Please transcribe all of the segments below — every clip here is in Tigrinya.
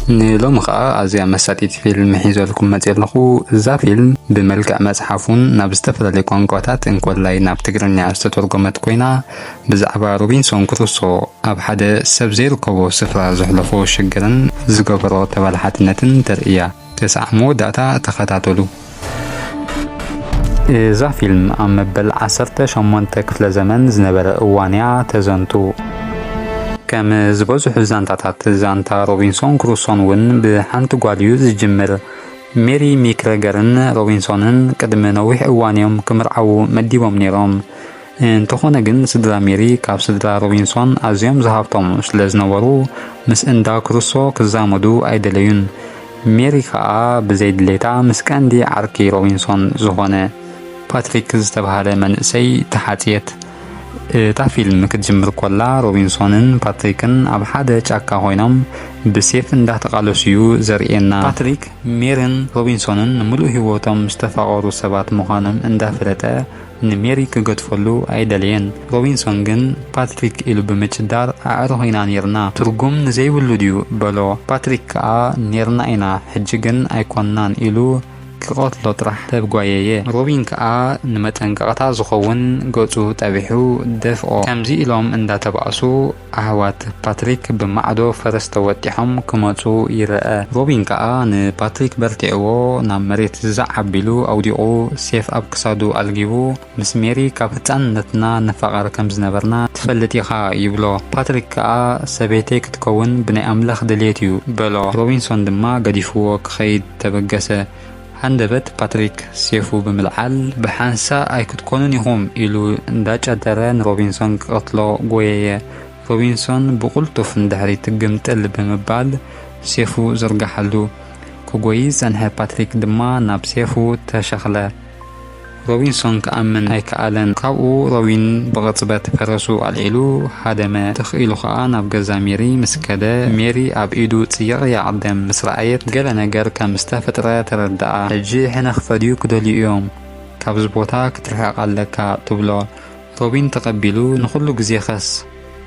ንሎሚ ኸኣ ኣዝያ መሳጢት ፊልም ሒዘልኩም መጽየ ኣለኹ። እዛ ፊልም ብመልክዕ መጽሓፍ እውን ናብ ዝተፈላለየ ቋንቋታት እንኮላይ ናብ ትግርኛ ዝተተርጎመት ኮይና፣ ብዛዕባ ሮቢንሶን ክሩሶ ኣብ ሓደ ሰብ ዘይርከቦ ስፍራ ዘሕለፎ ሽግርን ዝገበሮ ተባላሓትነትን ተርእያ። ክሳዕ መወዳእታ ተኸታተሉ። እዛ ፊልም ኣብ መበል ዓሰርተ ሸሞንተ ክፍለ ዘመን ዝነበረ እዋን እያ ተዘንቱ። ከም ዝበዝሑ ዛንታታት፣ ዛንታ ሮቢንሶን ክሩሶን እውን ብሓንቲ ጓል እዩ ዝጅምር። ሜሪ ሚክረገርን ሮቢንሶንን ቅድሚ ነዊሕ እዋን እዮም ክምርዓዉ መዲቦም ነይሮም። እንተኾነ ግን፣ ስድራ ሜሪ ካብ ስድራ ሮቢንሶን ኣዝዮም ዝሃብተሙ ስለ ዝነበሩ፣ ምስ እንዳ ክሩሶ ክዛመዱ ኣይደለዩን። ሜሪ ከኣ ብዘይ ድሌታ ምስ ቀንዲ ዓርኪ ሮቢንሶን ዝኾነ ፓትሪክ ዝተባህለ መንእሰይ ተሓጽየት። እታ ፊልም ክትጅምር ኮላ፣ ሮቢንሶንን ፓትሪክን ኣብ ሓደ ጫካ ኮይኖም ብሴፍ እንዳተቓለሱ እዩ ዘርእየና። ፓትሪክ፣ ሜሪን ሮቢንሶንን ንምሉእ ህይወቶም ዝተፋቐሩ ሰባት ምዃኖም እንዳፈለጠ፣ ንሜሪ ክገድፈሉ ኣይደለየን። ሮቢንሶን ግን፣ "ፓትሪክ" ኢሉ ብምጭዳር፣ "ኣዕሩኽ ኢና ኔርና፣ ትርጉም ንዘይብሉ ድዩ?" በሎ። ፓትሪክ ከኣ፣ "ኔርና ኢና፣ ሕጂ ግን ኣይኮንናን" ኢሉ ክቐትሎ ጥራሕ ተጓየየ። ሮቢን ከኣ ንመጠንቀቕታ ዝኸውን ገጹ ጠቢሑ ደፍኦ። ከምዚ ኢሎም እንዳተባእሱ፣ ኣሕዋት ፓትሪክ ብማዕዶ ፈረስ ተወጢሖም ክመጹ ይረአ። ሮቢን ከኣ ንፓትሪክ በርቲዕዎ ናብ መሬት ዝዛዕ ኣቢሉ ኣውዲቑ፣ ሴፍ ኣብ ክሳዱ ኣልጊቡ፣ "ምስ ሜሪ ካብ ህጻንነትና ንፋቐር ከም ዝነበርና ትፈልጥ ኢኻ" ይብሎ። ፓትሪክ ከኣ፣ "ሰበይተይ ክትከውን ብናይ ኣምላኽ ድልየት እዩ" በሎ። ሮቢንሶን ድማ ገዲፍዎ ክኸይድ ተበገሰ። ሃንደበት ፓትሪክ ሴፉ ብምልዓል፣ "ብሓንሳእ ኣይክትኮኑን ኢኹም" ኢሉ እንዳጨደረ ንሮቢንሶን ክቐትሎ ጎየየ። ሮቢንሶን ብቕልጡፍ ንድሕሪት ግምጥል ብምባል ሴፉ ዘርጋሓሉ። ክጎዪ ዝጸንሐ ፓትሪክ ድማ ናብ ሴፉ ተሸኽለ። ሮቢንሶን ክኣምን ኣይከኣለን። ካብኡ ሮቢን ብቕጽበት ፈረሱ ኣልዒሉ ሃደመ። ትኽ ኢሉ ኸኣ ናብ ገዛ ሜሪ ምስ ከደ፣ ሜሪ ኣብ ኢዱ ጽይቕያ ዓደም ምስ ረኣየት፣ ገለ ነገር ከም ዝተፈጥረ ተረድኣ። "ሕጂ ሕነ ክፈድዩ ክደልዩ እዮም። ካብዚ ቦታ ክትርሕቕ ኣለካ" ትብሎ። ሮቢን ተቐቢሉ፣ "ንኹሉ ግዜኸስ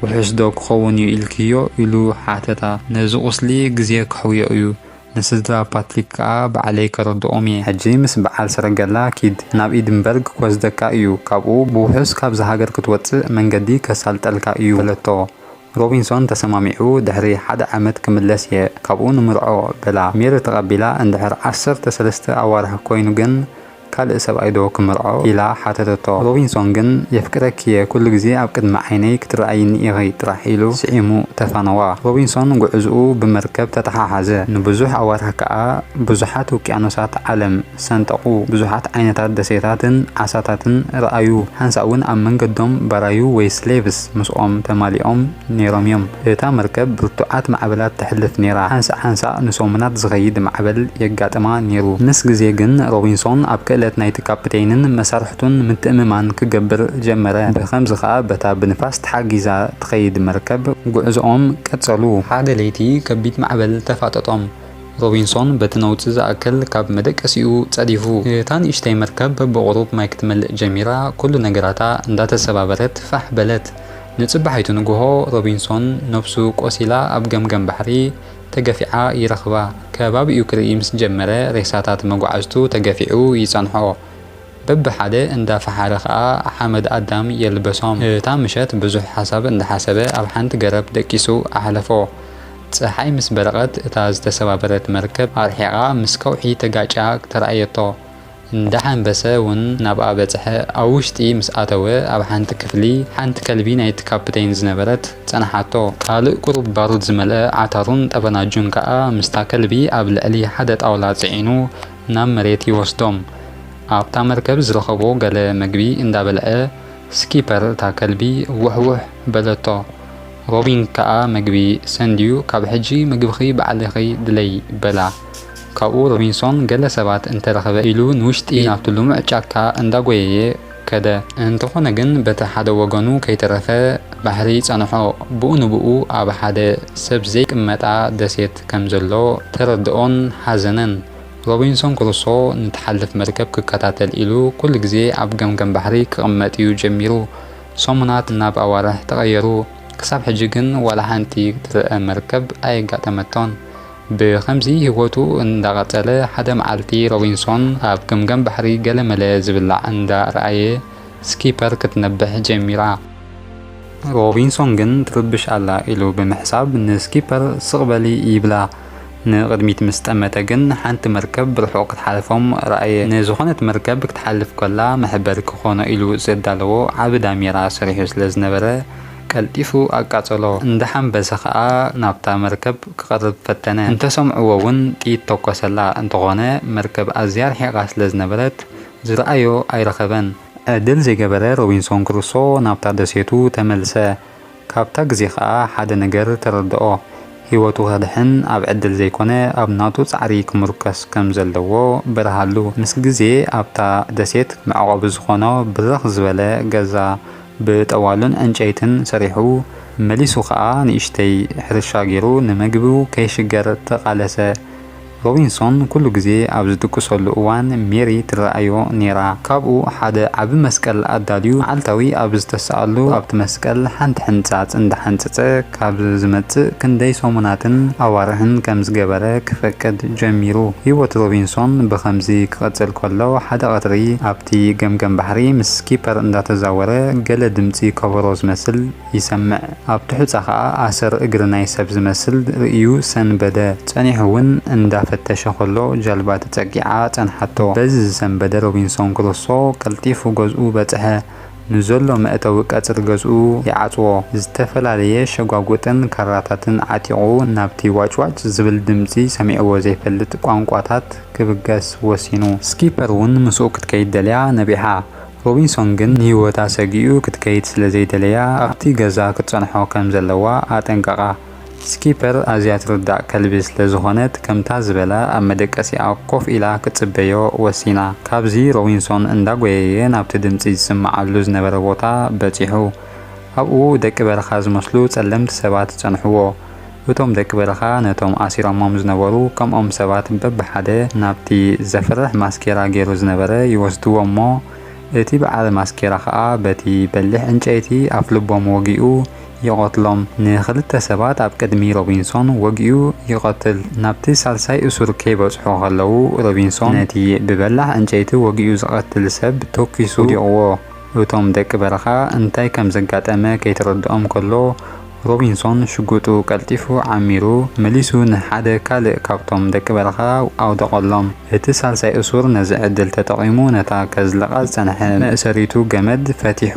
ውሑስ ዶ ክኸውን እዩ ኢልክዮ?" ኢሉ ሓተታ። "ነዚ ቁስሊ ግዜ ከሕውዮ እዩ። ንስድራ ፓትሪክ ከኣ ባዕለይ ከረድኦም እየ። ሕጂ ምስ በዓል ሰረገላ ኪድ፣ ናብ ኢድንበርግ ክወስደካ እዩ። ካብኡ ብውሑስ ካብዚ ሃገር ክትወጽእ መንገዲ ከሳልጠልካ እዩ" በለቶ። ሮቢንሶን ተሰማሚዑ፣ "ድሕሪ ሓደ ዓመት ክምለስ እየ፣ ካብኡ ንምርዖ" በላ። ሜሪ ተቐቢላ፣ እንድሕር ዓሰርተ ሰለስተ ኣዋርሕ ኮይኑ ግን ካልእ ሰብኣይ ዶ ክምርዖ? ኢላ ሓተተቶ። ሮቢንሶን ግን፣ "የፍቅረኪ እየ፣ ኩሉ ግዜ ኣብ ቅድሚ ዓይነይ ክትረኣይኒ ኢኺ ጥራሕ" ኢሉ ስዒሙ ተፋነዋ። ሮቢንሶን ጉዕዝኡ ብመርከብ ተተሓሓዘ። ንብዙሕ ኣዋርሕ ከኣ ብዙሓት ውቅያኖሳት ዓለም ሰንጠቑ። ብዙሓት ዓይነታት ደሴታትን ዓሳታትን ረኣዩ። ሓንሳእ እውን ኣብ መንገዶም ባራዩ ወይ ስሌቭስ ምስኦም ተማሊኦም ነይሮም እዮም። እታ መርከብ ብርቱዓት ማዕበላት ተሕልፍ ነይራ። ሓንሳእ ሓንሳእ ንሰሙናት ዝኸይድ ማዕበል የጋጥማ ነይሩ። ምስ ግዜ ግን ሮቢንሶን ኣብ ክእለት ናይቲ ካፕቴንን መሳርሕቱን ምትእምማን ክገብር ጀመረ። ብኸምዚ ኸኣ በታ ብንፋስ ተሓጊዛ ትኸይድ መርከብ ጉዕዞኦም ቀጸሉ። ሓደ ለይቲ ከቢድ ማዕበል ተፋጠጦም። ሮቢንሶን በቲ ነውጺ ዝኣክል ካብ መደቀሲኡ ጸዲፉ። እታ ንእሽተይ መርከብ በብቑሩብ ማይ ክትመልእ ጀሚራ፣ ኩሉ ነገራታ እንዳተሰባበረት ፋሕ በለት። ንጽባሒቱ ንግሆ፣ ሮቢንሶን ነብሱ ቆሲላ ኣብ ገምገም ባሕሪ ተገፊዓ ይረኽባ። ከባቢኡ ክርኢ ምስ ጀመረ፣ ሬሳታት መጓዕዝቱ ተገፊዑ ይጸንሖ። በብሓደ እንዳፈሓረ ኸኣ ሓመድ ኣዳም የልበሶም። እታ ምሸት ብዙሕ ሓሳብ እንዳሓሰበ ኣብ ሓንቲ ገረብ ደቂሱ ኣሕለፎ። ጸሓይ ምስ በረቐት፣ እታ ዝተሰባበረት መርከብ ኣርሒቓ ምስ ከውሒ ተጋጭያ ተራእየቶ። እንዳሓንበሰ እውን ናብኣ በጽሐ። ኣብ ውሽጢ ምስ ኣተወ፣ ኣብ ሓንቲ ክፍሊ ሓንቲ ከልቢ ናይቲ ካፕቴን ዝነበረት ጸንሓቶ። ካልእ ቁሩብ ባሩድ ዝመልአ ዓታሩን ጠበናጁን ከኣ ምስታ ከልቢ ኣብ ልዕሊ ሓደ ጣውላ ጽዒኑ ናብ መሬት ይወስዶም። ኣብታ መርከብ ዝረኸቦ ገለ መግቢ እንዳበልዐ፣ ስኪፐር እታ ከልቢ ውሕውሕ በለቶ። ሮቢን ከኣ መግቢ ሰንድዩ፣ "ካብ ሕጂ ምግብኺ ባዕልኺ ድለዪ" በላ። ካብኡ ሮቢንሶን ገለ ሰባት እንተረኸበ ኢሉ ንውሽጢ ናብቲ ልሙዕ ጫካ እንዳጎየየ ከደ። እንተኾነ ግን በቲ ሓደ ወገኑ ከይተረፈ ባሕሪ ጸንሖ። ብኡ ንብኡ ኣብ ሓደ ሰብ ዘይቅመጣ ደሴት ከም ዘሎ ተረድኦን ሓዘነን። ሮቢንሶን ክሩሶ ንትሓልፍ መርከብ ክከታተል ኢሉ ኩሉ ግዜ ኣብ ገምገም ባሕሪ ክቕመጥ እዩ ጀሚሩ። ሰሙናት ናብ ኣዋርሕ ተቐየሩ። ክሳብ ሕጂ ግን ዋላ ሓንቲ ትረአ መርከብ ኣየጋጠመቶን። ብኸምዚ ህይወቱ እንዳቐጸለ፣ ሓደ መዓልቲ ሮቢንሶን ኣብ ገምገም ባሕሪ ገለመለ ዝብላዕ እንዳረኣየ፣ ስኪፐር ክትነብሕ ጀሚራ። ሮቢንሶን ግን ትርብሽ ኣላ ኢሉ ብምሕሳብ፣ ንስኪፐር ስቕ በሊ ይብላ። ንቕድሚት ምስ ጠመተ ግን፣ ሓንቲ መርከብ ብርሑቕ ክትሓልፎም ረኣየ። ንዝኾነት መርከብ ክትሓልፍ ከላ መሕበሪ ክኾኖ ኢሉ ዘዳለዎ ዓቢ ዳሜራ ሰሪሑ ስለ ዝነበረ፣ ቀልጢፉ ኣቃጸሎ። እንዳሓንበሰ ኸኣ ናብታ መርከብ ክቐርብ ፈተነ። እንተሰምዕዎ እውን ጥይት ተኮሰላ። እንተኾነ መርከብ ኣዝያ ርሒቓ ስለ ዝነበረት ዝረኣዮ ኣይረኸበን። ዕድል ዘይገበረ ሮቢንሶን ክሩሶ ናብታ ደሴቱ ተመልሰ። ካብታ ግዜ ኸኣ ሓደ ነገር ተረድኦ። ህይወቱ ከድሕን ኣብ ዕድል ዘይኮነ ኣብ ናቱ ጻዕሪ ክምርኮስ ከም ዘለዎ በርሃሉ። ምስ ግዜ ኣብታ ደሴት መዕቆቢ ዝኾኖ ብርኽ ዝበለ ገዛ ብጠዋሉን ዕንጨይትን ሰሪሑ፣ መሊሱ ኸኣ ንእሽተይ ሕርሻ ገይሩ ንምግቡ ከይሽገር ተቓለሰ። ሮቢንሶን ኩሉ ግዜ ኣብ ዝድቅሰሉ እዋን ሜሪ ትረኣዮ ነይራ። ካብኡ ሓደ ዓቢ መስቀል ኣዳልዩ፣ መዓልታዊ ኣብ ዝተስኣሉ ኣብቲ መስቀል ሓንቲ ሕንጻጽ እንዳሓንጸጸ ካብ ዝመጽእ ክንደይ ሰሙናትን ኣዋርሕን ከም ዝገበረ ክፈቅድ ጀሚሩ። ህይወት ሮቢንሶን ብኸምዚ ክቕጽል ከሎ፣ ሓደ ቀትሪ ኣብቲ ገምገም ባሕሪ ምስ ስኪፐር እንዳተዛወረ ገለ ድምጺ ከበሮ ዝመስል ይሰምዕ። ኣብቲ ሑጻ ኸኣ ኣሰር እግሪ ናይ ሰብ ዝመስል ርእዩ ሰንበደ። ጸኒሑ እውን እንዳፈተሸ ከሎ ጃልባ ተጸጊዓ ጸንሓቶ። በዚ ዝሰንበደ ሮቢንሶን ክሩሶ ቀልጢፉ ገዝኡ በጽሐ። ንዘሎ መእተዊ ቀጽሪ ገዝኡ ይዓጽዎ። ዝተፈላለየ ሸጓጉጥን ካራታትን ዓጢቑ ናብቲ ዋጭዋጭ ዝብል ድምጺ ሰሚዕዎ ዘይፈልጥ ቋንቋታት ክብገስ ወሲኑ። ስኪፐር እውን ምስኡ ክትከይድ ደልያ ነቢዓ። ሮቢንሶን ግን ንህይወታ ሰጊኡ ክትከይድ ስለ ዘይደለያ ኣብቲ ገዛ ክትጸንሖ ከም ዘለዋ ኣጠንቀቓ። ስኪፐር ኣዝያ ትርዳእ ከልቢ ስለ ዝኾነት ከምታ ዝበላ ኣብ መደቀሲኣ ኮፍ ኢላ ክትጽበዮ ወሲና። ካብዚ ሮቢንሶን እንዳጎየየ ናብቲ ድምጺ ዝስምዓሉ ዝነበረ ቦታ በጺሑ። ኣብኡ ደቂ በረኻ ዝመስሉ ጸለምቲ ሰባት ጸንሕዎ። እቶም ደቂ በረኻ ነቶም ኣሲሮሞም ዝነበሩ ከምኦም ሰባት በብሓደ ናብቲ ዘፍርሕ ማስኬራ ገይሩ ዝነበረ ይወስድዎ እሞ፣ እቲ በዓል ማስኬራ ኸኣ በቲ በሊሕ ዕንጨይቲ ኣፍልቦም ወጊኡ ይቐትሎም። ንኽልተ ሰባት ኣብ ቅድሚ ሮቢንሶን ወጊኡ ይቐትል። ናብቲ ሳልሳይ እሱር ከይበጽሑ ከለዉ፣ ሮቢንሶን ነቲ ብበላሕ ዕንጨይቲ ወጊኡ ዝቐትል ሰብ ተኲሱ ወዲቕዎ። እቶም ደቂ በረኻ እንታይ ከም ዘጋጠመ ከይተረድኦም ከሎ፣ ሮቢንሶን ሽጉጡ ቀልጢፉ ዓሚሩ መሊሱ ንሓደ ካልእ ካብቶም ደቂ በረኻ ኣውደቐሎም። እቲ ሳልሳይ እሱር ነዚ ዕድል ተጠቒሙ ነታ ከዝልቓ ዝጸንሐ መእሰሪቱ ገመድ ፈቲሑ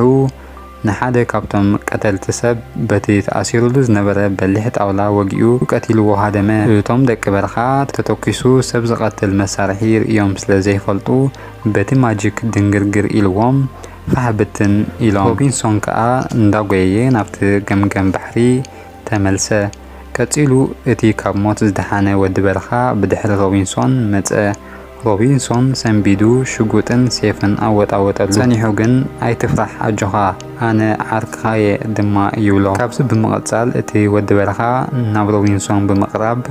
ንሓደ ካብቶም ቀተልቲ ሰብ በቲ ተኣሲሩሉ ዝነበረ በሊሕ ጣውላ ወጊኡ ቀቲልዎ ሃደመ። እቶም ደቂ በረኻ ተተኲሱ ሰብ ዝቐትል መሳርሒ ርእዮም ስለ ዘይፈልጡ በቲ ማጂክ ድንግርግር ኢልዎም ፋሕ ብትን ኢሎም። ሮቢንሶን ከኣ እንዳጎየየ ናብቲ ገምገም ባሕሪ ተመልሰ። ቀጺሉ እቲ ካብ ሞት ዝደሓነ ወዲ በረኻ ብድሕሪ ሮቢንሶን መጸ። ሮቢንሶን ሰንቢዱ ሽጉጥን ሴፍን ኣወጣወጠሉ። ጸኒሑ ግን ኣይትፍራሕ ኣጆኻ ኣነ ዓርክኻ'የ ድማ ይብሎ። ካብዚ ብምቕጻል እቲ ወዲ በረኻ ናብ ሮቢንሶን ብምቕራብ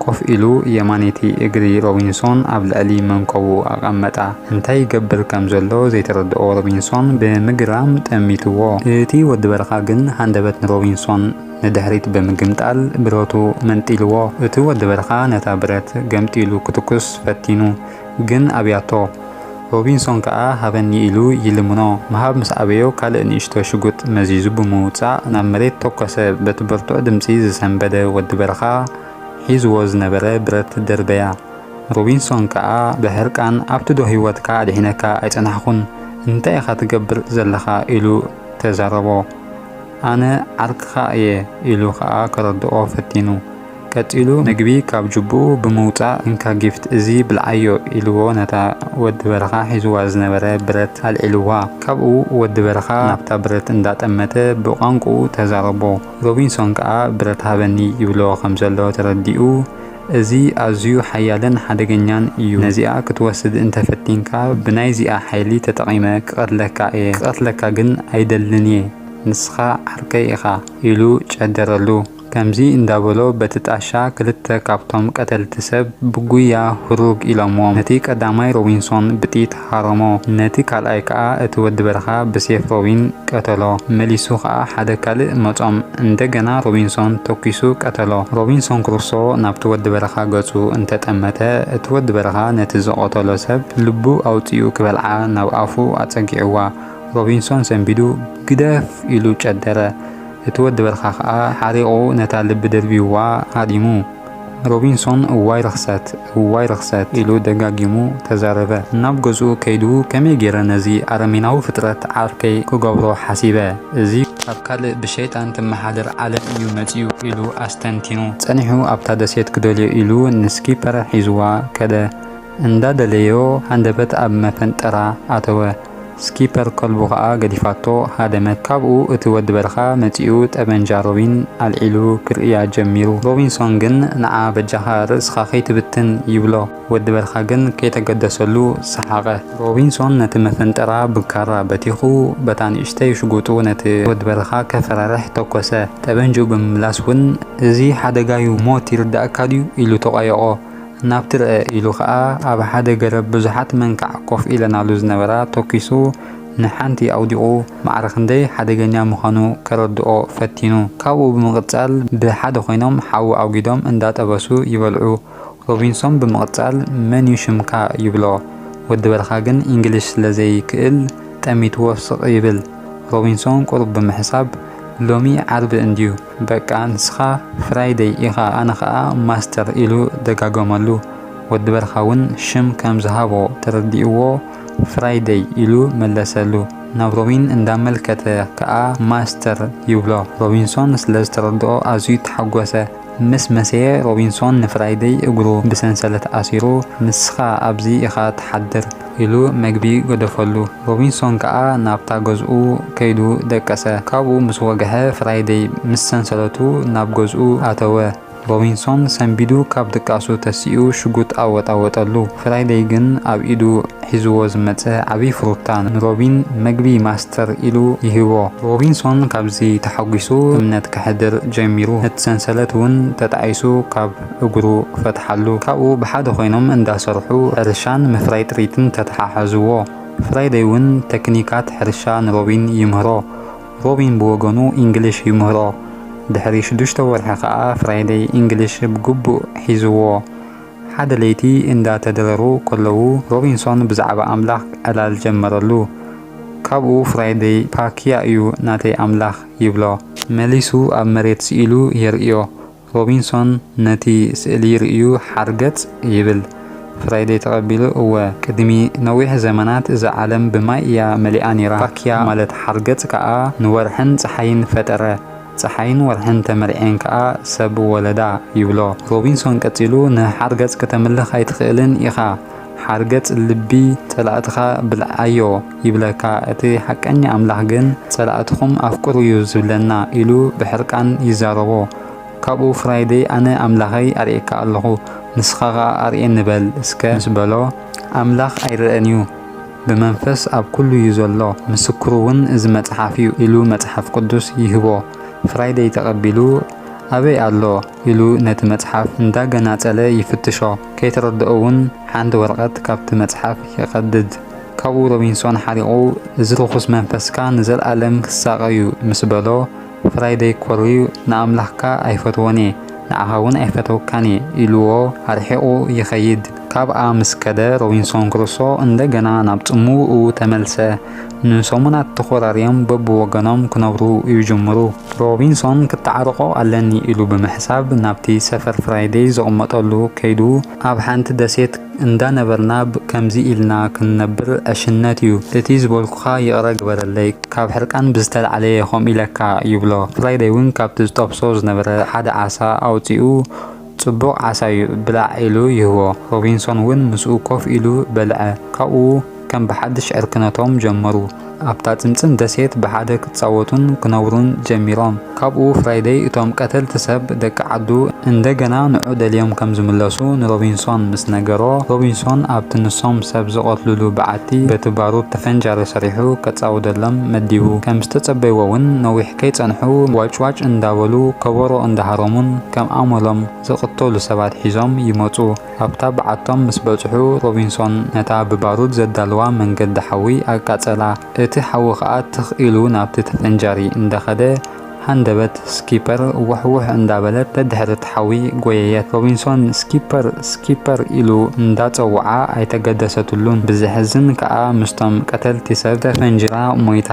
ኮፍ ኢሉ የማነይቲ እግሪ ሮቢንሶን ኣብ ልዕሊ መንኮቡ ኣቐመጣ። እንታይ ይገብር ከም ዘሎ ዘይተረድኦ ሮቢንሶን ብምግራም ጠሚትዎ። እቲ ወዲ በረኻ ግን ሃንደበት ንሮቢንሶን ንድሕሪት ብምግምጣል ብረቱ መንጢልዎ። እቲ ወዲ በረኻ ነታ ብረት ገምጢሉ ክትኩስ ፈቲኑ፣ ግን ኣብያቶ። ሮቢንሶን ከኣ ሃበኒ ኢሉ ይልምኖ። ምሃብ ምስ ኣበዮ ካልእ ንእሽቶ ሽጉጥ መዚዙ ብምውጻእ ናብ መሬት ተኮሰ። በቲ ብርቱዕ ድምጺ ዝሰንበደ ወዲ በረኻ ሒዝዎ ዝነበረ ብረት ደርበያ። ሮቢንሶን ከኣ ብሕርቃን ኣብቲ ዶ ህይወትካ ኣድሒነካ ኣይጸናሕኩን? እንታይ ኢኻ ትገብር ዘለኻ? ኢሉ ተዛረቦ። ኣነ ዓርክኻ እየ ኢሉ ኸኣ ከረድኦ ፈቲኑ። ቀጺሉ ምግቢ ካብ ጁቡኡ ብምውጻእ እንካ ጊፍት እዚ ብልዓዮ ኢልዎ ነታ ወዲ በረኻ ሒዝዋ ዝነበረ ብረት ኣልዒልዋ። ካብኡ ወዲ በረኻ ናብታ ብረት እንዳጠመተ ብቋንቁኡ ተዛረቦ። ሮቢንሶን ከኣ ብረት ሃበኒ ይብሎ ከም ዘሎ ተረዲኡ እዚ ኣዝዩ ሓያልን ሓደገኛን እዩ። ነዚኣ ክትወስድ እንተፈቲንካ ብናይዚኣ ሓይሊ ተጠቒመ ክቐትለካ እየ። ክቐትለካ ግን ኣይደልን እየ። ንስኻ ዓርከይ ኢኻ ኢሉ ጨደረሉ። ከምዚ እንዳበሎ በቲ ጣሻ ክልተ ካብቶም ቀተልቲ ሰብ ብጉያ ህሩግ ኢሎምዎም። ነቲ ቀዳማይ ሮቢንሶን ብጥይት ሃረሞ፣ ነቲ ካልኣይ ከኣ እቲ ወዲ በረኻ ብሴፍ ሮቢን ቀተሎ። መሊሱ ከኣ ሓደ ካልእ መጾም፣ እንደገና ሮቢንሶን ተኲሱ ቀተሎ። ሮቢንሶን ክሩሶ ናብቲ ወዲ በረኻ ገጹ እንተጠመተ፣ እቲ ወዲ በረኻ ነቲ ዝቐተሎ ሰብ ልቡ ኣውጺኡ ክበልዓ ናብ ኣፉ ኣጸጊዕዋ። ሮቢንሶን ሰንቢዱ፣ "ግደፍ!" ኢሉ ጨደረ። እቲ ወዲ በረኻ ከኣ ሓሪቑ ነታ ልቢ ደርቢዋ ሃዲሙ። ሮቢንሶን፣ "እዋይ ርኽሰት፣ እዋይ ርኽሰት!" ኢሉ ደጋጊሙ ተዛረበ። ናብ ገዝኡ ከይዱ፣ "ከመይ ገይረ ነዚ ኣረሜናዊ ፍጥረት ዓርከይ ክገብሮ ሓሲበ? እዚ ካብ ካልእ ብሸይጣን ትመሓደር ዓለም እዩ መጺኡ" ኢሉ ኣስተንቲኑ። ጸኒሑ ኣብታ ደሴት ክደልዮ ኢሉ ንስኪፐር ሒዝዋ ከደ። እንዳደለዮ ሃንደበት ኣብ መፈንጠራ ኣተወ። ስኪፐር ከልቡ ኸኣ ገዲፋቶ ሃደመት። ካብኡ እቲ ወዲ በረኻ መጺኡ ጠበንጃ ሮቢን ኣልዒሉ ክርእያ ጀሚሩ። ሮቢንሶን ግን፣ "ንዓ በጃኻ ርእስኻ ከይትብትን" ይብሎ። ወዲ በረኻ ግን ከይተገደሰሉ ሰሓቐ። ሮቢንሶን ነቲ መፈንጠራ ብካራ በቲኹ በታ ንእሽተይ ሽጉጡ ነቲ ወዲ በረኻ ከፈራርሕ ተኮሰ። ጠበንጅኡ ብምምላስ እውን፣ "እዚ ሓደጋዩ ሞት ይርዳእካ ድዩ?" ኢሉ ተቋየቖ። ናብቲ ርእ ኢሉ ኸኣ ኣብ ሓደ ገረብ ብዙሓት መንካዕ ኮፍ ኢለናሉ ዝነበራ ተኲሱ ንሓንቲ ኣውዲቑ ማዕረ ክንደይ ሓደገኛ ምዃኑ ከረድኦ ፈቲኑ። ካብኡ ብምቕጻል ብሓደ ኮይኖም ሓዊ ኣውጊዶም እንዳጠበሱ ይበልዑ። ሮቢንሶን ብምቕጻል "መንዩ ሽምካ?" ይብሎ። ወዲ በረኻ ግን ኢንግሊሽ ስለ ዘይክእል ጠሚትዎ ስቕ ይብል። ሮቢንሶን ቁሩብ ብምሕሳብ "ሎሚ ዓርቢ እንድዩ፣ በቃ ንስኻ ፍራይደይ ኢኻ ኣነ ኸኣ ማስተር" ኢሉ ደጋገመሉ። ወዲ በረኻ እውን ሽም ከም ዝሃቦ ተረዲእዎ "ፍራይደይ" ኢሉ መለሰሉ። ናብ ሮቢን እንዳመልከተ ከኣ "ማስተር" ይብሎ። ሮቢንሶን ስለ ዝተረድኦ ኣዝዩ ተሓጎሰ። ምስ መሰየ ሮቢንሶን ንፍራይደይ እግሩ ብሰንሰለት ኣሲሩ "ንስኻ ኣብዚ ኢኻ ትሓድር" ኢሉ መግቢ ገደፈሉ። ሮቢንሶን ከኣ ናብታ ገዝኡ ከይዱ ደቀሰ። ካብኡ ምስ ወግሐ ፍራይደይ ምስ ሰንሰለቱ ናብ ገዝኡ ኣተወ። ሮቢንሶን ሰንቢዱ ካብ ድቃሱ ተሲኡ ሽጉጥ ኣወጣወጠሉ። ፍራይደይ ግን ኣብ ኢዱ ሒዝዎ ዝመጸ ዓቢ ፍሩታ ንሮቢን መግቢ ማስተር ኢሉ ይህቦ። ሮቢንሶን ካብዚ ተሓጒሱ እምነት ከሕድር ጀሚሩ። እቲ ሰንሰለት እውን ተጣዒሱ ካብ እግሩ ፈትሓሉ። ካብኡ ብሓደ ኮይኖም እንዳሰርሑ ሕርሻን ምፍራይ ጥሪትን ተተሓሓዝዎ። ፍራይደይ እውን ተክኒካት ሕርሻ ንሮቢን ይምህሮ። ሮቢን ብወገኑ ኢንግሊሽ ይምህሮ። ድሕሪ ሽዱሽተ ወርሒ ከኣ ፍራይደይ ኢንግሊሽ ብግቡእ ሒዝዎ። ሓደ ለይቲ እንዳተደረሩ ከለዉ ሮቢንሶን ብዛዕባ ኣምላኽ ዕላል ጀመረሉ። ካብኡ ፍራይደይ "ፓኪያ እዩ ናተይ ኣምላኽ" ይብሎ። መሊሱ ኣብ መሬት ስኢሉ የርእዮ። ሮቢንሶን ነቲ ስእሊ ርእዩ ሓርገጽ ይብል። ፍራይደይ ተቐቢሉ፣ "እወ፣ ቅድሚ ነዊሕ ዘመናት እዛ ዓለም ብማይ እያ መሊኣ ነይራ። ፓኪያ ማለት ሓርገጽ ከኣ ንወርሕን ጸሓይን ፈጠረ። ጸሓይን ወርሕን ተመርዕየን ከኣ ሰብ ወለዳ" ይብሎ። ሮቢንሶን ቀጺሉ፣ "ንሓርገጽ ከተምልኽ ኣይትኽእልን ኢኻ። ሓርገጽ ልቢ ጸላእትኻ ብልዓዮ ይብለካ፣ እቲ ሓቀኛ ኣምላኽ ግን ጸላእትኹም ኣፍቅሩ'ዩ ዝብለና" ኢሉ ብሕርቃን ይዛረቦ። ካብኡ ፍራይደይ፣ "ኣነ ኣምላኸይ ኣርእየካ ኣለኹ፣ ንስኻ ኸኣ ኣርእየኒ በል እስከ" ምስ በሎ፣ "ኣምላኽ ኣይረኣን'ዩ፣ ብመንፈስ ኣብ ኩሉ እዩ ዘሎ፣ ምስክሩ እውን እዚ መጽሓፍ እዩ" ኢሉ መጽሓፍ ቅዱስ ይህቦ። ፍራይደይ ተቐቢሉ፣ "ኣበይ ኣሎ?" ኢሉ ነቲ መጽሓፍ እንዳገናጸለ ይፍትሾ። ከይተረድኦ እውን ሓንቲ ወረቐት ካብቲ መጽሓፍ ይቐድድ። ካብኡ ሮቢንሶን ሓሪቑ፣ "እዚ ርኹስ መንፈስካ ንዘለኣለም ክሳቐ እዩ" ምስ በሎ፣ ፍራይደይ ኮርዩ፣ "ንኣምላኽካ ኣይፈትዎን እየ፣ ንዓኻ እውን ኣይፈተውካን እየ" ኢልዎ ኣርሒቑ ይኸይድ። ካብኣ ምስ ከደ፣ ሮቢንሶን ክሩሶ እንደገና ናብ ጽምውኡ ተመልሰ። ንሰሙናት ተኾራርዮም በብወገኖም ክነብሩ ይጅምሩ። ሮቢንሶን "ክተዓረቖ ኣለኒ" ኢሉ ብምሕሳብ ናብቲ ሰፈር ፍራይደይ ዝቕመጠሉ ከይዱ፣ ኣብ ሓንቲ ደሴት እንዳነበርና ብ-፣ ከምዚ ኢልና ክንነብር ዕሽነት እዩ። እቲ ዝበልኩኻ ይቕረ ግበረለይ። ካብ ሕርቃን ብዝተላዕለ እየ ከምኡ ኢለካ ይብሎ። ፍራይደይ እውን ካብቲ ዝጠብሶ ዝነበረ ሓደ ዓሳ ኣውጺኡ፣ "ጽቡቕ ዓሳ እዩ፣ ብላዕ" ኢሉ ይህቦ። ሮቢንሶን እውን ምስኡ ኮፍ ኢሉ በልዐ። ካብኡ ከም ብሓድሽ ዕርክነቶም ጀመሩ። ኣብታ ጽምጽም ደሴት ብሓደ ክጻወቱን ክነብሩን ጀሚሮም። ካብኡ ፍራይደይ እቶም ቀተልቲ ሰብ ደቂ ዓዱ እንደገና ንዑ ደልዮም ከም ዝምለሱ ንሮቢንሶን ምስ ነገሮ፣ ሮቢንሶን ኣብቲ ንሶም ሰብ ዝቐትሉሉ በዓቲ በቲ ባሩድ ተፈንጃሪ ሰሪሑ ከጻውደሎም መዲቡ። ከም ዝተጸበይዎ እውን ነዊሕ ከይጸንሑ ዋጭዋጭ እንዳበሉ ከበሮ እንዳሃረሙን ከም ኣመሎም ዝቕተሉ ሰባት ሒዞም ይመጹ። ኣብታ በዓቶም ምስ በጽሑ ሮቢንሶን ነታ ብባሩድ ዘዳለዋ መንገዲ ሓዊ ኣቃጸላ። እቲ ሓዊ ከኣ ትኽ ኢሉ ናብቲ ተፈንጃሪ እንዳኸደ ሃንደበት ስኪፐር ውሕውሕ እንዳበለት ደድሕሪ እቲ ሓዊ ጎየየት። ሮቢንሶን ስኪፐር ስኪፐር ኢሉ እንዳጸውዓ ኣይተገደሰትሉን። ብዘሕዝን ከኣ ምስቶም ቀተልቲ ሰብ ተፈንጂራ ሞይታ።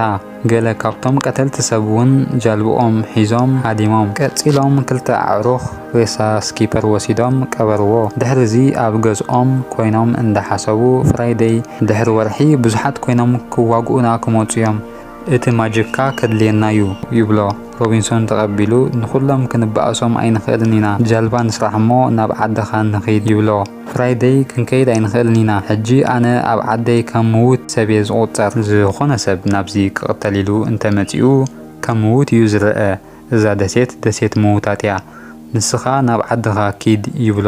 ገለ ካብቶም ቀተልቲ ሰብ እውን ጃልብኦም ሒዞም ሃዲሞም። ቀጺሎም ክልተ ኣዕሩኽ ሬሳ ስኪፐር ወሲዶም ቀበርዎ። ድሕሪ እዚ ኣብ ገዝኦም ኮይኖም እንዳሓሰቡ ፍራይደይ ድሕሪ ወርሒ ብዙሓት ኮይኖም ክዋግኡና ክመጹ እዮም። እቲ ማጅካ ከድልየና እዩ ይብሎ። ሮቢንሶን ተቐቢሉ ንኹሎም ክንበኣሶም ኣይንኽእልን ኢና። ጃልባ ንስራሕ እሞ ናብ ዓድኻ ንኺድ ይብሎ። ፍራይደይ ክንከይድ ኣይንኽእልን ኢና። ሕጂ ኣነ ኣብ ዓደይ ከም ምዉት ሰብ እየ ዝቑጸር። ዝኾነ ሰብ ናብዚ ክቕተል ኢሉ እንተመጺኡ ከም ምዉት እዩ ዝረኣ። እዛ ደሴት ደሴት ምዉታት እያ። ንስኻ ናብ ዓድኻ ኪድ ይብሎ።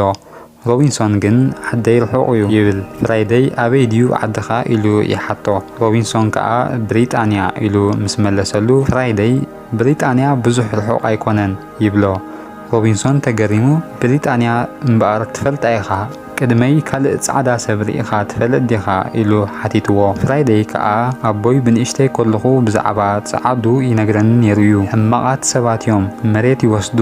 ሮቢንሶን ግን ዓደይ ርሑቕ እዩ ይብል። ፍራይደይ ኣበይ ድዩ ዓድኻ ኢሉ ይሓቶ። ሮቢንሶን ከኣ ብሪጣንያ ኢሉ ምስ መለሰሉ ፍራይደይ ብሪጣንያ ብዙሕ ርሑቕ ኣይኮነን ይብሎ። ሮቢንሶን ተገሪሙ ብሪጣንያ እምበኣር ትፈልጣ ኢኻ፣ ቅድመይ ካልእ ጻዕዳ ሰብ ርኢኻ ትፈልጥ ዲኻ ኢሉ ሓቲትዎ። ፍራይደይ ከኣ ኣቦይ ብንእሽተይ ከለኹ ብዛዕባ ጻዓዱ ይነግረኒ ነይሩ እዩ። ሕማቓት ሰባት እዮም፣ መሬት ይወስዱ፣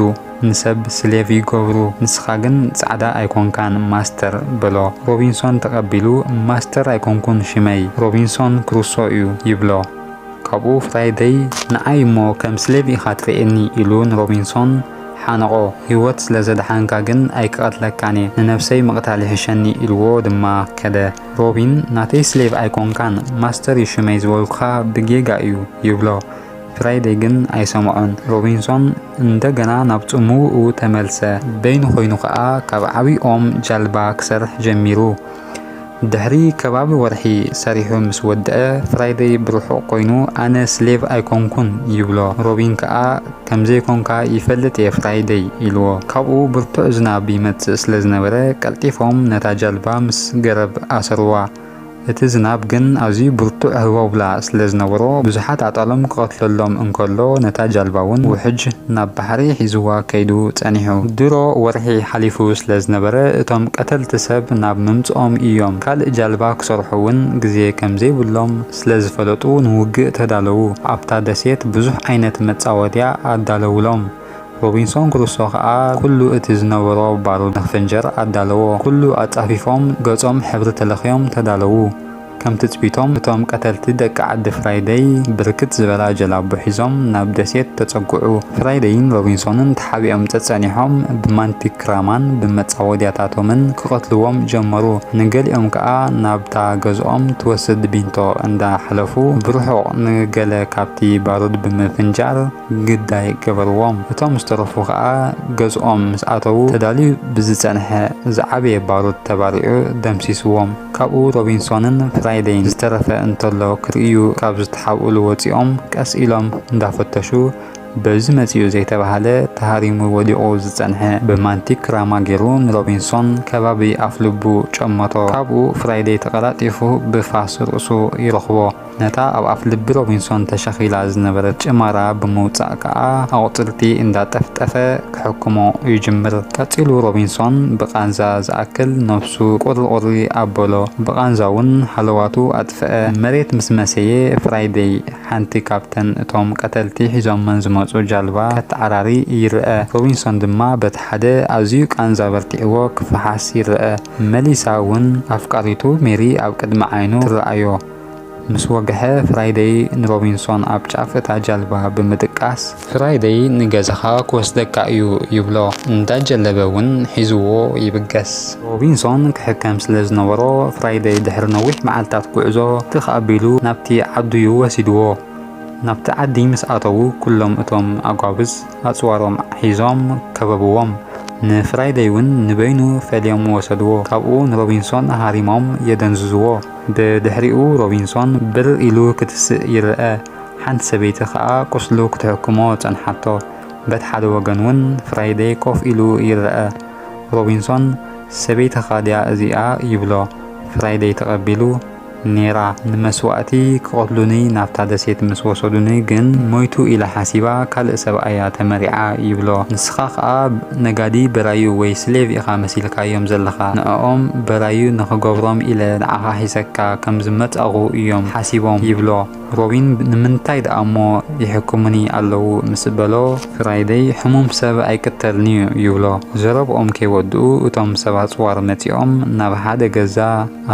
ንሰብ ስሌቭ ይገብሩ፣ ንስኻ ግን ጻዕዳ ኣይኮንካን ማስተር በሎ። ሮቢንሶን ተቐቢሉ ማስተር ኣይኮንኩን ሽመይ ሮቢንሶን ክሩሶ እዩ ይብሎ። ካብኡ ፍራይደይ ንዓይ እሞ ከም ስሌቭ ኢኻ ትርእየኒ ኢሉ ንሮቢንሶን ሓነቖ። ህይወት ስለ ዘድሓንካ ግን ኣይክቐትለካን እየ፣ ንነብሰይ ምቕታል ይሕሸኒ ኢልዎ ድማ ከደ። ሮቢን ናተይ ስሌቭ ኣይኮንካን ማስተር እዩ ሽመይ ዝበልኩኻ ብጌጋ እዩ ይብሎ። ፍራይደይ ግን ኣይሰምዖን። ሮቢንሶን እንደገና ናብ ጽምውኡ ተመልሰ። በይኑ ኮይኑ ከኣ ካብ ዓቢ ኦም ጃልባ ክሰርሕ ጀሚሩ። ድሕሪ ከባቢ ወርሒ ሰሪሑ ምስ ወድአ ፍራይደይ ብርሑቕ ኮይኑ ኣነ ስሌቭ ኣይኮንኩን ይብሎ። ሮቢን ከኣ ከም ዘይኮንካ ይፈልጥ እየ ፍራይደይ ኢልዎ። ካብኡ ብርቱዕ ዝናብ ይመጽእ ስለ ዝነበረ ቀልጢፎም ነታ ጃልባ ምስ ገረብ ኣሰርዋ። እቲ ዝናብ ግን ኣዝዩ ብርቱዕ ህቦብላ ስለ ዝነበሮ ብዙሓት ኣጣሎም ክቐትለሎም እንከሎ ነታ ጃልባ እውን ውሕጅ ናብ ባሕሪ ሒዝዋ ከይዱ ጸኒሑ። ድሮ ወርሒ ሓሊፉ ስለ ዝነበረ እቶም ቀተልቲ ሰብ ናብ ምምጽኦም እዮም። ካልእ ጃልባ ክሰርሑ እውን ግዜ ከም ዘይብሎም ስለ ዝፈለጡ ንውግእ ተዳለዉ። ኣብታ ደሴት ብዙሕ ዓይነት መጻወድያ ኣዳለውሎም። ሮቢንሶን ክሩሶ ከኣ ኩሉ እቲ ዝነበሮ ባሩድ ንኽፍንጀር ኣዳለዎ። ኩሉ ኣጻፊፎም ገጾም ሕብሪ ተለኽዮም ተዳለዉ። ከም ትጽቢቶም እቶም ቀተልቲ ደቂ ዓዲ ፍራይደይ ብርክት ዝበላ ጀላቡ ሒዞም ናብ ደሴት ተጸግዑ። ፍራይደይን ሮቢንሶንን ተሓቢኦም ጸጸኒሖም ብማንቲክ ራማን ብመጻወድያታቶምን ክቐትልዎም ጀመሩ። ንገሊኦም ከኣ ናብታ ገዝኦም ትወስድ ቢንቶ እንዳሓለፉ ብርሑቕ ንገለ ካብቲ ባሩድ ብምፍንጃር ግዳይ ገበርዎም። እቶም ዝተረፉ ከኣ ገዝኦም ምስ ኣተዉ ተዳልዩ ብዝጸንሐ ዝዓበየ ባሩድ ተባሪዑ ደምሲስዎም። ካብኡ ሮቢንሶንን ፍራይደይን ዝተረፈ እንተሎ ክርእዩ ካብ ዝተሓብእሉ ወጺኦም ቀስ ኢሎም እንዳፈተሹ በዚ መጺኡ ዘይተባህለ ተሃሪሙ ወዲቑ ዝጸንሐ ብማንቲክ ራማ ገይሩ ንሮቢንሶን ከባቢ ኣፍልቡ ጨመቶ። ካብኡ ፍራይደይ ተቐላጢፉ ብፋስ ርእሱ ይረኽቦ። ነታ ኣብ ኣፍ ልቢ ሮቢንሶን ተሸኺላ ዝነበረት ጭማራ ብምውጻእ ከኣ ኣቑጽልቲ እንዳጠፍጠፈ ክሕክሞ ይጅምር። ቀጺሉ ሮቢንሶን ብቓንዛ ዝኣክል ነብሱ ቁርቁሪ ኣበሎ። ብቓንዛ እውን ሃለዋቱ ኣጥፍአ። መሬት ምስ መሰየ ፍራይደይ ሓንቲ ካብተን እቶም ቀተልቲ ሒዞመን ዝመጹ ጃልባ ከተዓራሪ ይርአ። ሮቢንሶን ድማ በቲ ሓደ ኣዝዩ ቃንዛ በርቲዕዎ ክፈሓስ ይርአ። መሊሳ እውን ኣፍቃሪቱ ሜሪ ኣብ ቅድሚ ዓይኑ ትረኣዮ። ምስ ወግሐ ፍራይደይ ንሮቢንሶን ኣብ ጫፍ እታ ጃልባ ብምድቃስ ፍራይደይ ንገዛኻ ክወስደካ እዩ ይብሎ። እንዳጀለበ እውን ሒዝዎ ይብገስ። ሮቢንሶን ክሕከም ስለ ዝነበሮ ፍራይደይ ድሕሪ ነዊሕ መዓልታት ጉዕዞ ትኽ ኣቢሉ ናብቲ ዓዱ'ዩ ወሲድዎ። ናብቲ ዓዲ ምስ ኣተዉ ኩሎም እቶም ኣጓብዝ ኣጽዋሮም ሒዞም ከበብዎም። ንፍራይደይ እውን ንበይኑ ፈልዮም ወሰድዎ። ካብኡ ንሮቢንሶን ሃሪሞም የደንዝዝዎ። ብድሕሪኡ ሮቢንሶን ብር ኢሉ ክትስእ ይረአ። ሓንቲ ሰበይቲ ከኣ ቁስሉ ክትሕክሞ ጸንሓቶ። በቲ ሓደ ወገን እውን ፍራይደይ ኮፍ ኢሉ ይረአ። ሮቢንሶን፣ "ሰበይትኻ ድያ እዚኣ?" ይብሎ። ፍራይደይ ተቐቢሉ፣ "ኔራ፣ ንመስዋእቲ ክቐትሉኒ ናብታ ደሴት ምስ ወሰዱኒ ግን ሞይቱ ኢላ ሓሲባ ካልእ ሰብኣያ ተመሪዓ" ይብሎ። "ንስኻ ኸኣ ነጋዲ በራዩ ወይ ስሌቭ ኢኻ መሲልካዮም ዘለኻ። ንዕኦም በራዩ ንኽገብሮም ኢለ ንዓኻ ሒዘካ ከም ዝመጻኹ እዮም ሓሲቦም" ይብሎ። ሮቢን፣ "ንምንታይ ደኣ እሞ ይሕክሙኒ ኣለዉ?" ምስ በሎ፣ ፍራይደይ፣ "ሕሙም ሰብ ኣይቅተልን እዩ" ይብሎ። ዘረብኦም ከይወድኡ እቶም ሰብ ኣጽዋር መጺኦም ናብ ሓደ ገዛ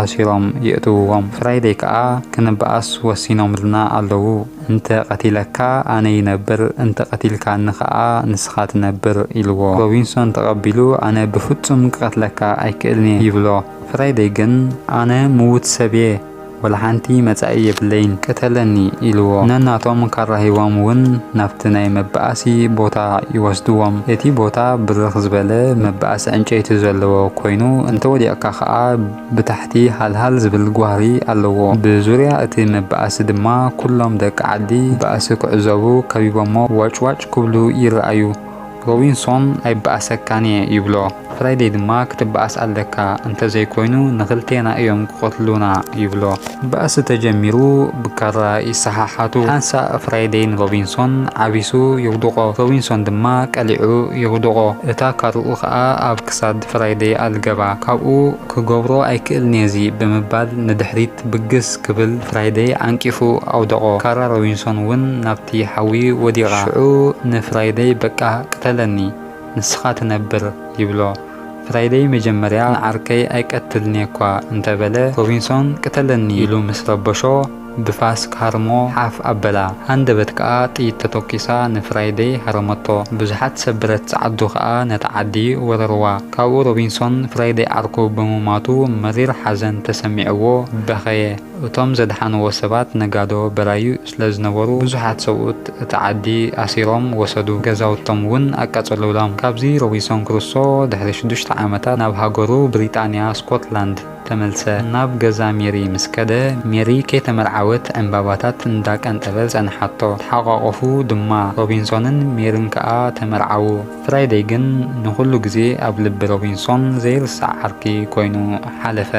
ኣሲሮም የእትውዎም። ፍራይደይ ከኣ፣ "ክንበኣስ ወሲኖምልና ኣለዉ። እንተ ቀቲለካ ኣነ ይነብር፣ እንተ ቀቲልካኒ ከኣ ንስኻ ትነብር" ኢልዎ። ሮቢንሶን ተቐቢሉ፣ "ኣነ ብፍጹም ክቐትለካ ኣይክእልን እየ" ይብሎ። ፍራይደይ ግን፣ "ኣነ ምዉት ሰብ እየ፣ ወላ ሓንቲ መጻኢ የብለይን፣ ቅተለኒ" ኢልዎ። ነናቶም ካራ ሂቦም እውን ናብቲ ናይ መበኣሲ ቦታ ይወስድዎም። እቲ ቦታ ብርኽ ዝበለ መበኣሲ ዕንጨይቲ ዘለዎ ኮይኑ፣ እንተወዲቕካ ከኣ ብታሕቲ ሃልሃል ዝብል ጓህሪ ኣለዎ። ብዙርያ እቲ መበኣሲ ድማ ኩሎም ደቂ ዓዲ ባእሲ ክዕዘቡ ከቢቦሞ ዋጭዋጭ ክብሉ ይረኣዩ። ሮቢንሶን፣ "ኣይበኣሰካን እየ" ይብሎ። ፍራይደይ ድማ፣ "ክትበኣስ ኣለካ፣ እንተዘይኮይኑ ንኽልቴና እዮም ክቐትሉና" ይብሎ። ባእሲ ተጀሚሩ ብካራ ይሰሓሓቱ። ሓንሳእ ፍራይደይ ንሮቢንሶን ዓቢሱ የውድቖ። ሮቢንሶን ድማ ቀሊዑ የውድቖ። እታ ካርኡ ኸኣ ኣብ ክሳድ ፍራይደይ ኣልገባ። ካብኡ፣ "ክገብሮ ኣይክእልን እየ እዚ" ብምባል ንድሕሪት ብግስ ክብል ፍራይደይ ዓንቂፉ ኣውደቖ። ካራ ሮቢንሶን እውን ናብቲ ሓዊ ወዲቓ። ሽዑ ንፍራይደይ፣ "በቃ ቅተለኒ፣ ንስኻ ትነብር" ይብሎ። ፍራይደይ መጀመርያ ንዓርከይ ኣይቀትልን እየ እኳ እንተበለ፣ ሮቢንሶን "ቅተለኒ" ኢሉ ምስ ረበሾ፣ ብፋስ ክሃርሞ ሓፍ ኣበላ። ሃንደበት ከኣ ጥይት ተተኲሳ ንፍራይደይ ሃረመቶ። ብዙሓት ሰብ ብረት ጸዓዱ ከኣ ነታ ዓዲ ወረርዋ። ካብኡ ሮቢንሶን ፍራይደይ ዓርኩ ብምማቱ መሪር ሓዘን ተሰሚዕዎ በኸየ። እቶም ዘድሓንዎ ሰባት ነጋዶ በራዩ ስለ ዝነበሩ፣ ብዙሓት ሰብኡት እታ ዓዲ ኣሲሮም ወሰዱ፣ ገዛውቶም እውን ኣቃጸሉሎም። ካብዚ ሮቢንሶን ክሩሶ ድሕሪ ሽዱሽተ ዓመታት ናብ ሃገሩ ብሪጣንያ ስኮትላንድ ተመልሰ። ናብ ገዛ ሜሪ ምስ ከደ፣ ሜሪ ከይተመርዓወት ዕምባባታት እንዳቀንጠበ ጸንሓቶ። ተሓቋቖፉ ድማ። ሮቢንሶንን ሜሪን ከኣ ተመርዓዉ። ፍራይደይ ግን ንኹሉ ግዜ ኣብ ልቢ ሮቢንሶን ዘይርሳዕ ዓርኪ ኮይኑ ሓለፈ።